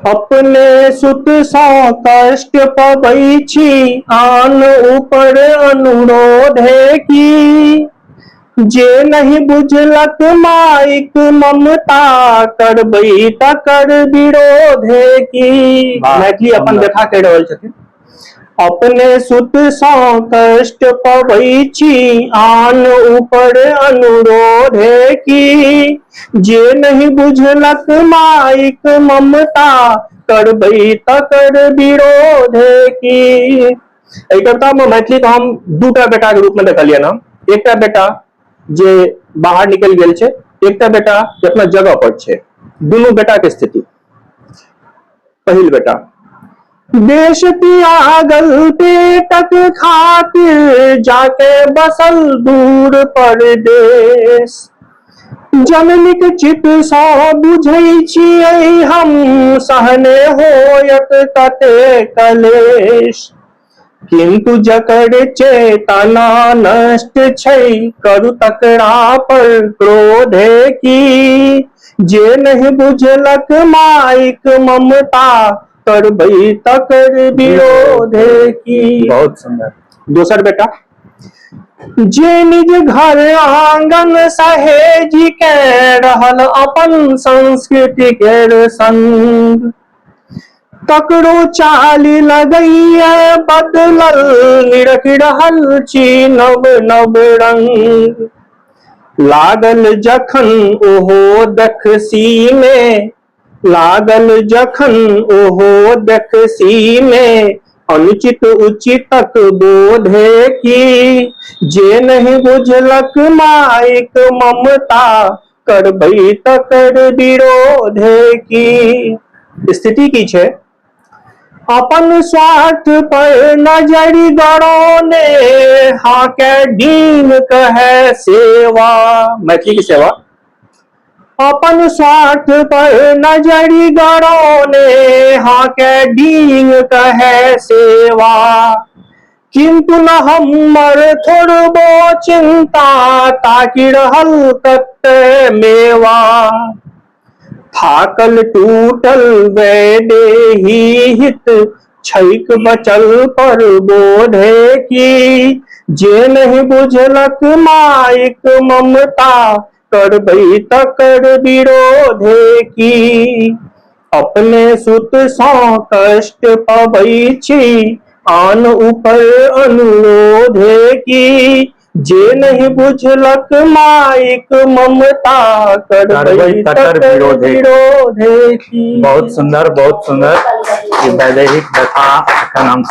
अपने सुत सँ कष्ट पबै छी, आन ऊपर अनुरोधे की? जे नहि बुझलक माइक ममता, करबै तकर विरोधे की? मैथिली अपन व्यथा कहि रहल छथिन। अपने सुत सँ कष्ट पबै छी, आन ऊपर अनुरोधे की? जे नहि बुझलक माइक ममता, करबै तकर विरोधे की? एहि कविता मे मैथिली के हम दूटा बेटा के रूप में देखलियनि हम। एकटा बेटा जे बाहर निकलि गेल छै, एकटा बेटा जे अपना जगह पर छै। दुनू बेटा के स्थिति। पहिल बेटा: देश त्यागल पेटक खातिर, जाके बसल दूर परदेश। जननीक चित सँ बुझै छियै हम, सहने होयत कते कलेश। किंतु जकर चेतना नष्ट छै, करू तकरा पर क्रोधे की? जे नहि बुझलक माइक ममता, करबै तकर विरोधे की? बहुत सुंदर। दोसर बेटा: जे निज घर आंगन सहेजी के रहल अपन संस्कृति केर संग, तकरो चालि लगैया बदलल, निरख रहल छी नव नव रंग। लागल जखन ओहो देखसी मे, लागल जखन ओहो देखसी मे अनुचित उचितक बोधे की? जे नहि बुझलक माइक ममता, करबै तकर विरोधे की? स्थिति की छै? अपन स्वार्थ पर नजरि गड़ौने हाके डींग कहे सेवा, मैथिली की सेवा। अपन स्वार्थ पर नजरि गड़ौने हाके डींग कहे सेवा। किंतु न हमर थोड़बो चिंता, ताकि रहल कत्ते मेवा। थाकल टूटल वैदेही हित छैक बचल पर बोधे की? जे नहि बुझलक माइक ममता, करबै तकर विरोधे की? अपने सुत सँ कष्ट पबै छी, आन ऊपर अनुरोधे की? जे नहि बुझलक माइक ममता, करबै करबै तकर तकर विरोधे। विरोधे की? बहुत सुंदर, बहुत सुंदर। ई वैदेहीक व्यथा एखन हम